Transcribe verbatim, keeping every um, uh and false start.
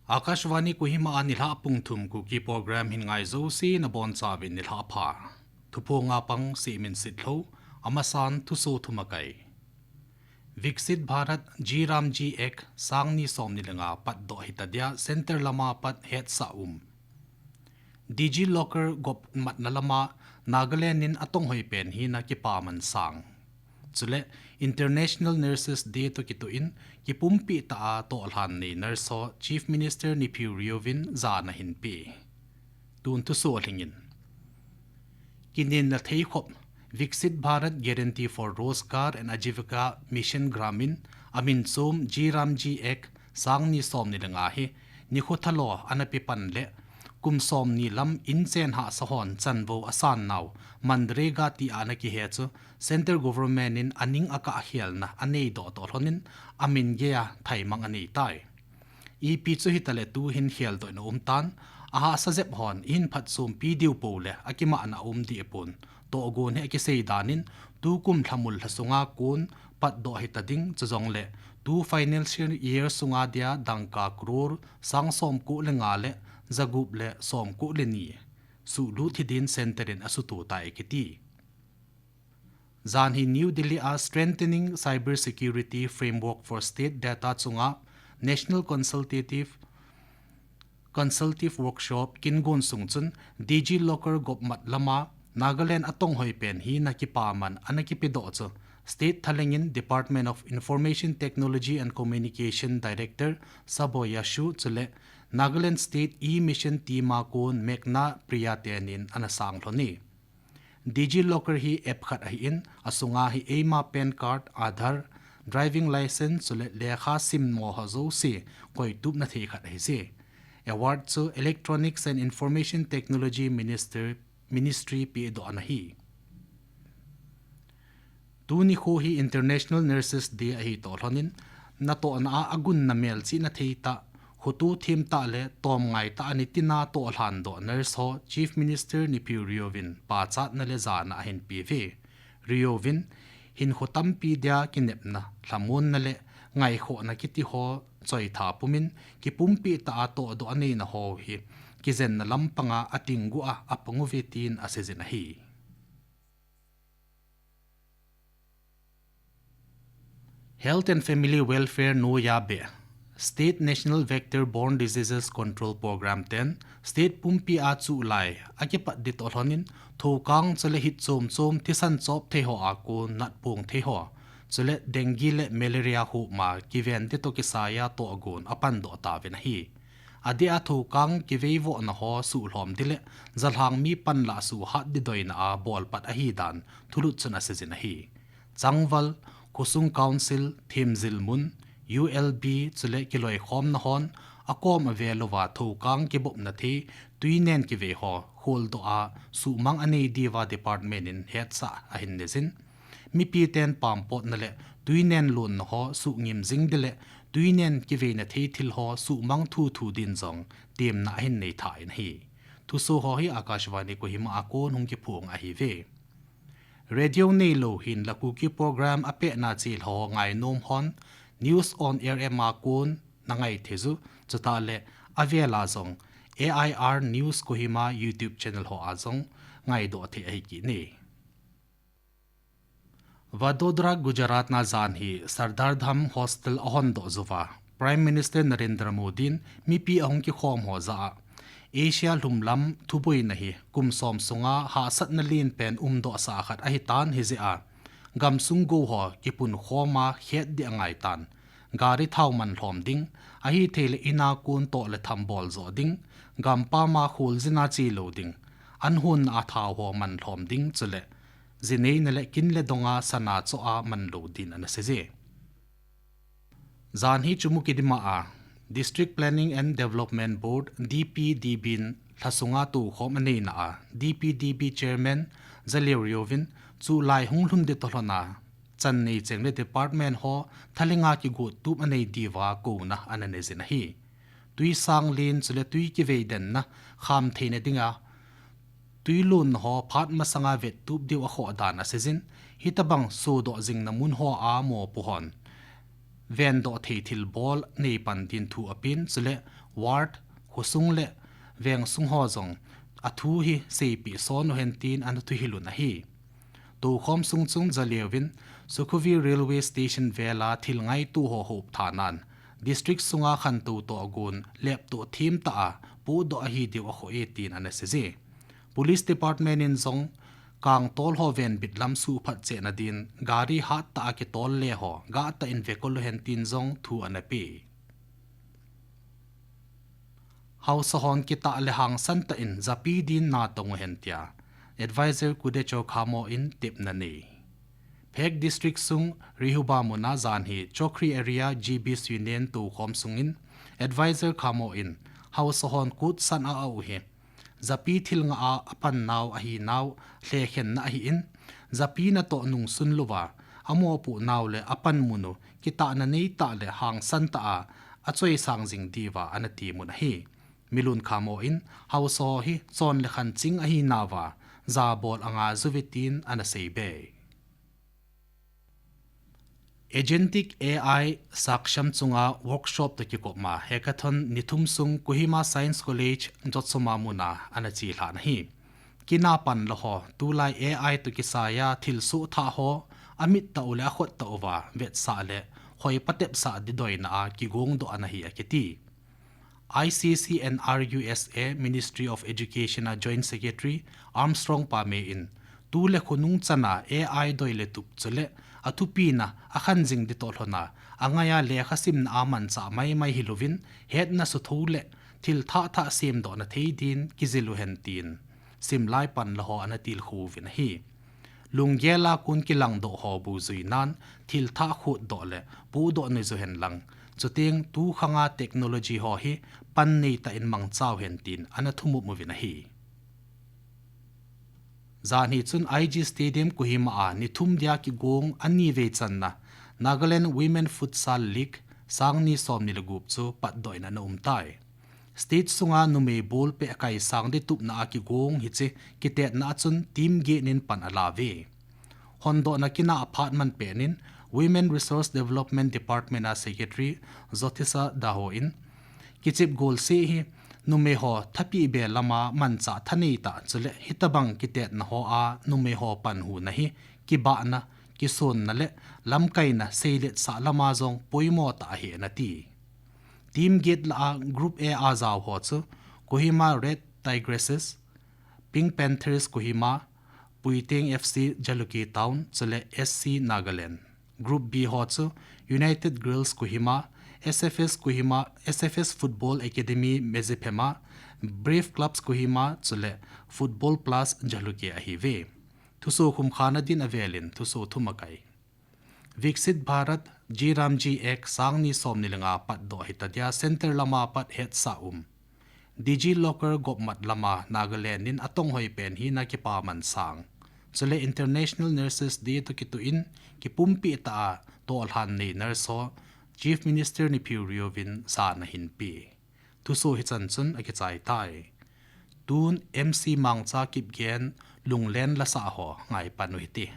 Akashvani Kohima a nilhah pung thum Kuki program hin ngai jouse nabonchauvin nilhah pha. Thuphonga pang Semin Sitlhou, amasan thusoh thumakai. Viksit Bharat G RAM G Act sang ni som ni le nga patdoh hita dia Centre lama pat hetsah um. DigiLocker gop matna lama Nagaland in atong hoi pen hina kipaman sang. Chule International Nurses Day toh kitoh in kipumpi tah a tohlhan nei nurse ho Chief Minister Neiphiu Rio vin jana ahin pe. Tun thusoh lhingin. Kinenna theikhop Viksit Bharat Guarantee for Rozgar and Ajeevika Mission Gramin amin chom G RAM G Act sang ni som ni le nga hi nikho thalo ana pe pan le kum som ni lam in chen hahsa hon chanvo asan nau MGNREGA ti a ana kihe chu Centre Government in aning akah khelna anei doh toh lhonin amin geiya thaimang anei tai. Ipi chu hitale tu hin kheldohna um tan, ahahsa jep hon ihin phatsompi diu pou le akimahna um dih pon, tohgon hi akisei danin tukum lhamul lha sunga kon patdoh hita ding, chujongle tu financial year sunga dia dangka crore sang som ko le nga le jagup le som ko le ni suhlut hi din Centre in asuto tai kiti. Jan hi New Delhi a Strengthening Cyber Security Framework for State Data chunga National Consultative Consultative Workshop kin gon sung chun DigiLocker gop mat lama Nagaland atong hoi pen hina kipaman ana kipedoh chu State thalengin Department of Information Technology and Communication Director Sabo Yashu chule Nagaland State E-Mission team a kon Meghna Priya tenin ana sang lhon e. DigiLocker hi app khat ahin, asunga hi eima PAN card, Aadhaar, driving license chule lekha simmo ho jouse koitupna thei khat ahi je. Award chu Electronics and Information Technology Minister, Ministry pedoh ana hi. Tuni kho hi International Nurses Day ahi toh lhonin, natohna a agunna melchihna thei tah, khoto them tah le tomngai tah a nitina tohlhan doh nurse ho Chief Minister Neiphiu Rio vin pachatna le jana ahin pe ve. Rio vin, hinkho tampi dia kinepna, lhamonna le ngaikhohna kiti ho choitha pumin, kipumpi tah a tohdoh aneina ho hi kijenna lampanga atingguh a apang uve tin aseijin ahi. Health and Family Welfare noiya beh State National Vector Borne Diseases Control Programme ten state pumpi a chuh lai akipat ding toh lhonin thoukang chule hit chom chom thisan chop thei ho a kon natpong thei ho chule dengue le malaria hopma kiven ding toh kisaiya tohgon apandoh tauvin ahi. Adeh a thoukang kiveivohna ho suhlhom ding le jalhang mi panlah suhat ding doina a bolpat ahi dan thulut chun aseijin ahi. Changval, khosung council, themjil mun, U L B chule kiloikhomna hon akom ave louva thoukang kibopna thei tuinen kivei ho kholdoh a suhmang anei diuva department in hetsah ahin neijin. Mipiten pampotna le tuinen lonna ho suhngim jing ding le tuinen kiveina thei thil ho suhmang thuthu din jong temna ahin nei tha in ahi. Thusoh ho hi Akashvani Kohima a kon hung kiphong ahiuve. Radio neilou hinla Kuki program apehna chelha ho ngainom hon News on Air app a kon nangai thei u, chutah le avela jong A I R News Kohima YouTube channel ho a jong ngaidoh thei ahi kit e. Vadodara, Gujarat na jan hi Sardar Dham Hostel ahondoh jouva, Prime Minister Narendra Modi in mipi ahung kikhom ho jah a, Asia lhumlam thuboina hi kum som sunga hahsatna lenpen umdohsah khat ahitan hijeh a, gamsung gou ho kipunkhom a khet ding angai tan, gari thao man lhom ding, ahithei le in a kon toh le tham bol joh ding, gampam a kholjin a che lou ding, an honna a thao ho man lhom ding chule, jineina le kin le donga sana choh a man lou din ana seije. Jan hi Chumukedima a District Planning and Development Board, D P D B in lhasunga toukhom aneina a, D P D B Chairman Zaleo Riovin, chulai hung lhun ding toh lhon a, chan nei cheng le department ho thalenga kigot tup anei diuva kouna ana neijin ahi. Tui sang len chule tui kivei denna kham theina dinga, tui lonna ho phat masanga vet tup diu akhoh dan aseijin, hitobang sodoh jingna mun ho a mopo hon vendoh thei thilbol neipan din thu apen, chule ward, khosung le vengsung ho jong athu hi seipeh son uhen tin ana thuhil un ahi. Toukhom sung chun Zaleo in Sukhothai Railway Station vel a thil ngaito ho hop thanan, district sunga khantou toh agon, leptoh themtah a pohdoh ahi diu akhoh e tin ana seije. Police Department in jong kangtol ho venbit lam suhphat chehna din, gari hattah a kitol le ho gahtah in vekol uhen tin jong thu ana pe. Haosa hon kitah le hangsan tah in japi din natong uhen tia Advisor Kudecho Khamo in tepna nei. Phek District sung Rihuba muna jan hi Chokri Area G B Swinen toukhom sungin Advisor Khamo in haosa hon kutsan a au hi japi thil ngah a apan nau ahi nau lhekhenna ahin, japi natoh nungsun louva amopoh nau le apanmun u kitahna neitah le hangsan tah a achoisang jing diuva ana temun ahi. Milun Khamo in haosa ho hi chon le khan ching ahi nauva jabol angah jouve tin ana seibe. Agentic A I Saksham chunga workshop toh kikopma hackathon ni thum sung Kohima Science College Jotsoma muna ana chelhahna ahi. Kinapan lou ho, tulai A I toh kisaiya thilsoh thah ho amit tah u le akhot tah uva vetsah le hoi patepsah ding doina a kigongdoh ana hi akiti. I C C and R U S A Ministry of Education a Joint Secretary Armstrong Pame in, tu le khonung chana A I doi le tup chule athupina akhan jing ding toh lhona, angaiya lekha simna a manchah maimai hilouvin, hetna suthou le thil thah thah semdohna thei din kijil uhen tin simlai pan lou ho ana tilkhouvin ahi. Lunggel a kon kilangdoh ho bou juinan, thil thah khotdoh le pohdoh nei jouhen lang, chuteng tu khanga technology ho hi pan neitah in mangcha uhen tin ana thumop uvin ahi. Jan hi chun I G Stadium Kohima a ni thum dia kigong ani vei channa Nagaland Women Futsal League sangni somni le gup chu patdoh in ana umtai. State sunga numei ball peh kaisang ding tupna a kigong hiche kitetna a chun team get in pan alauve. Hondohna kinah a phat man pen in Women Resource Development Department a Secretary Jyotisha Daho in, kichep golseh hi numei ho thapeh be lama manchah thanei tah chule hitobang kitetna ho a numei ho panhuna hi kibahna, kisonna le lamkaina seiletsah lama jong poimo tah ahi ana ti. Team get lah a Group A a jao ho chu Kohima Red Tigresses, Pink Panthers Kohima, Puiteng F C Jalukie Town chule S C Nagaland. Group B ho chu United Girls Kohima, S F S Kohima, S F S Football Academy Medziphema, Brave Clubs Kohima chule Football Plus Jalukie ahiuve. Thuso khumkhana din avelin thuso thum akai. Viksit Bharat G RAM G Act sangni somni le nga patdoh hita dia centre lama pat hetsah um. DigiLocker gopmat lama Nagaland in atong hoi pen hina kipaman sang. Chule International Nurses Day toh kitoh in kipumpeh tah a tohlhan nei nurse ho Chief Minister Neiphiu Rio vin jan ahin pe. Thuso hichan chun akichai tai. Tun M C Mangcha Kipgen lunglen lasah ho ngaipan u hite.